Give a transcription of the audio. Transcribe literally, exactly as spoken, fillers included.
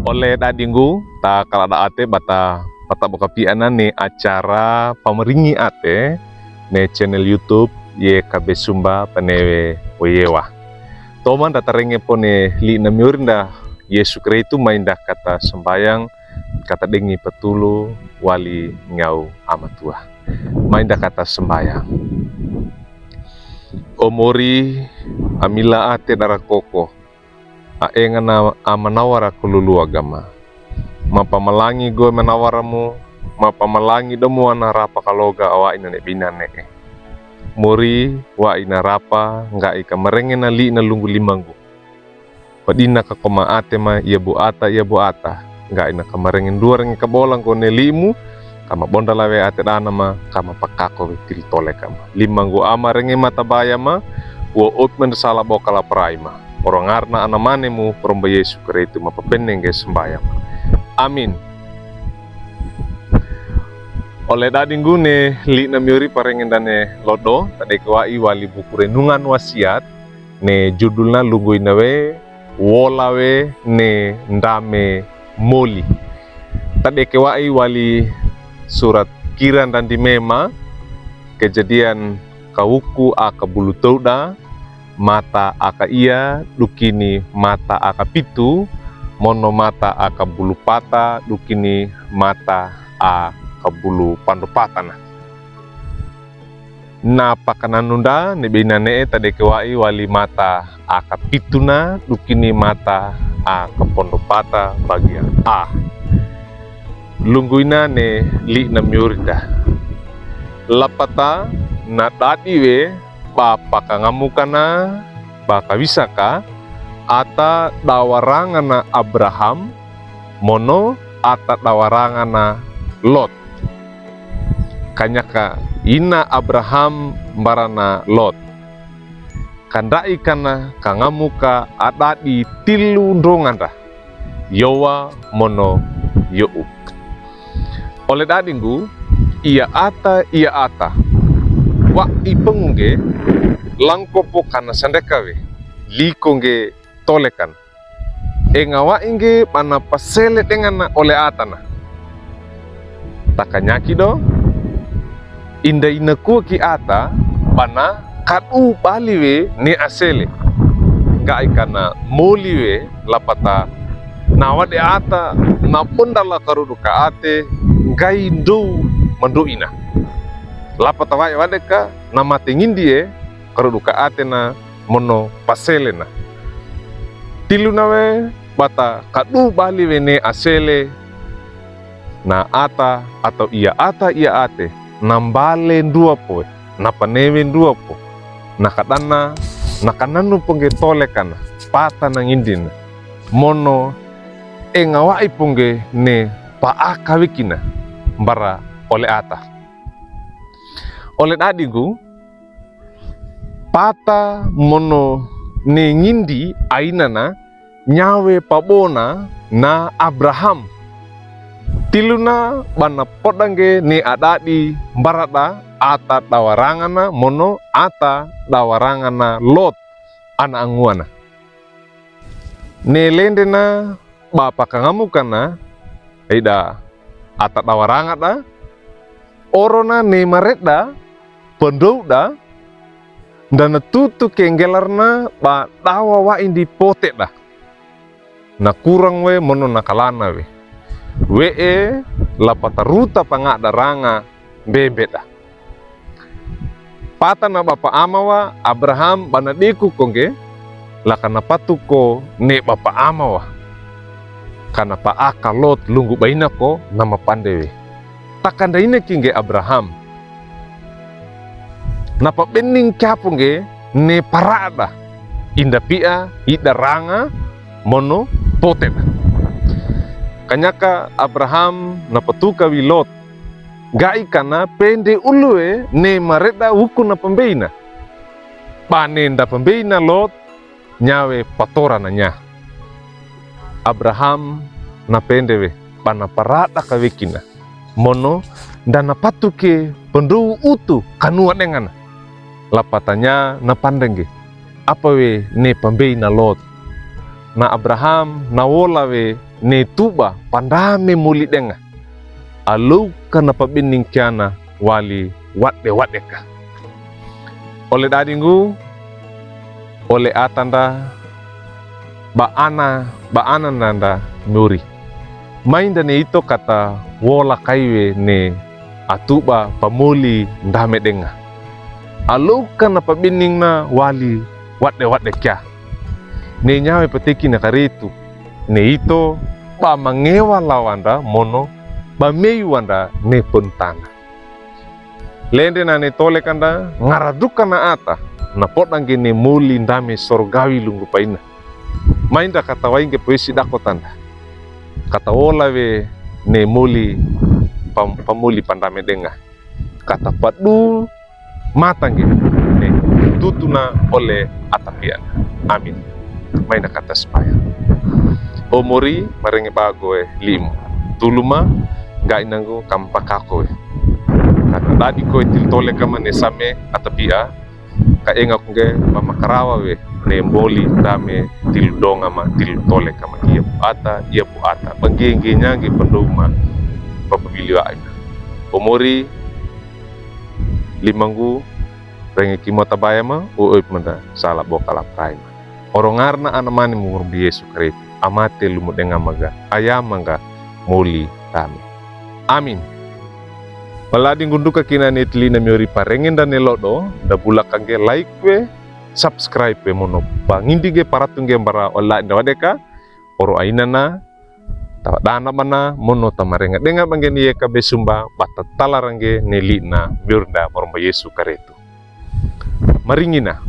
Ole dadinggu, ta kaladaate ba ta pata'bokapi'ana ne acara pamaringi ate ne channel YouTube YKB Sumba Panewe Weyewa. Toman da tarenge po ne li'na miori nda Yesu Kristu, mai nda kata sambayang, kata dengi patulu wali ngaw Ama Tua. Mai nda kata sambayang. O Mori, a mila ate dara koko, a enga na a manawara koluluwa gama. Mapamalangi gowe manawara mo, mapamalangi domo ana rapa kaloga a wa'i na ne bina ne'e. Mori, wa'i na rapa ngga'i kamarenge na li'na lunggu limanggu. Padina ka koma ate ma ia bu ata, ia bu ata. Ngga'i na kamarenge nduwa renge kabola nggo ne li'mu, kama bonda lawe ate dana ma, kama pakako we tiri tole kama. Limanggu ama renge mata baya ma, wa ot mendesala boka la perai ma. Orongarna ana mane mu, peromba Yesu Kristu ma papenne ngge sambayang. Amin. Ole dadinggu ne li'na miori parenge ndane lodo, tadeke wa'i wali buku renungan wasiat, ne judulna lunggu ina we, wola we ne ndame moli. Tadeke wa'i wali surat Kira ndrandime ma, Kejadian kawuku a kabulu towda, mata a kaia dukini mata a kapitu, mono mata a kabulu pata dukini mata a kabulu pandopatana. Na pakananu nda ne bina ne'e tadeke wa'i wali mata a kapituna dukini mata a kapondopata bagian a. Lunggu ina ne li'na miori nda. Lapata na dadi we ba pakangamukana ba kawisaka ata dawarangana Abraham, mono ata dawarangana Lot. Kanyaka ina Abraham mbarana Lot. Kanda'i kana kangamuka a dadi tilu ndronga nda. Yowa mono yo'u. Ole dadinggu, ia ata, ia ata. Wa'i pongu ngge, langko po kana sandeka we. Liko ngge tole kan. Enga wa'i ngge bana pasele dengana ole atana. Takanyaki do, inda ina kuwe ki ata bana kadu bali we ne asele. Ngga'i kana moli we lapata na wade ata na bonda la karudu ka ate ngga'i ndow mando'ina. Lapata wa'i wade ka na mate ngindi e karudu ka atena mono paselena. Tiluna we bata kadu bali we ne asele na ata atau ia ata ia ate na mbale nduwa po, na panewe nduwa po, na kadana, na kananu po ngge tole kana, pata na ngindina. Mono enga wa'i po ngge ne pa'aka wekina mbara ole ata. Ole dadinggu, pata mono ne ngindi ainana nyawe pabona na Abraham. Tiluna bana poda ngge ne a dadi mbarada ata dawarangana mono ata dawarangana Lot ana anguana. Ne lendena ba pakangamukana, ida ata dawarangada, orona ne mareda, pandowda, ndana tutu ke nggelarna ba dawa wa'i ndi poteda. Na kurang we mono na kalana we. We'e lapata ruta pangada ranga mbembeda. Pata na bapa ama wa Abraham bana diku ko ngge, la kana patu ko ne bapa ama wa. Kana pa'aka Lot lunggu baina ko na mapande we. Takanda ina ki ngge Abraham. Na pabening kapo ngge ne parada. Inda pi'a ida ranga mono poteda. Kanyaka Abraham na patuka wi Lot. Ngga'i kana pende ulu e ne mareda wuku na pambeina. Bane nda pambeina Lot nyawe patora na nya. Abraham na pende we bana parada ka wekina. Mono ndana patu ke pandowu utu kanuwa dengana. Lapata nya na pande ngge. Apa we ne pambeina Lot. Na Abraham na wola we ne tuba pandame moli denga. Alowka na pabening kiana wali wadewadeka. Ole dadinggu, ole atanda, ba ana, ba anananda mori. Mainda ne ito kata wola kaiwe ne atuba pamoli ndame denga. Alowka na pabeningna wali wadewadeka. Ne nyawe pateki na karetu. Ne ito ba mangewa lawanda mono ba meiwanda ne pontanda. Lende na ne tolekanda ngaraduka na ata na podange ne moli ndame sorgawi lunggu paina. Mainda kata wainge poesi dakotanda. Kata wola we ne moli pam-, pamoli pandame denga. Kata padu matange ne tutuna ole atapian. Amin. Mainda kata sipaya. O mori, marenge bago e limu. Tuluma, ga inanggu kampakako e. Kata dadi ko e tiltole kama ne same atapia, ka enga kunge ba makarawa we ne moli ndame tiludonga ma tilutole kama ia bu ata, ia bu ata. Bangenge nyange pandouma papabiliwa aina. O mori, limanggu, renge kimo tabaya ma, o oip manda sala boka la praima. Orongarna ana mani murumbi Yesu Kristu, amate lumu denga maga, aya maga moli ndame. Amin. Paladi ngunduka kina ne tilina miori parenge nda ne lodo, da bula kange like we, subscribe we mono. Pangindinge paratunge mbara ola nda wadeka, oro ainana, tawadana bana, mono tamarenga denga bange ni yeka besumba, bata talarange ne lina, miori nda moromba Yesu Kristu. Maringina,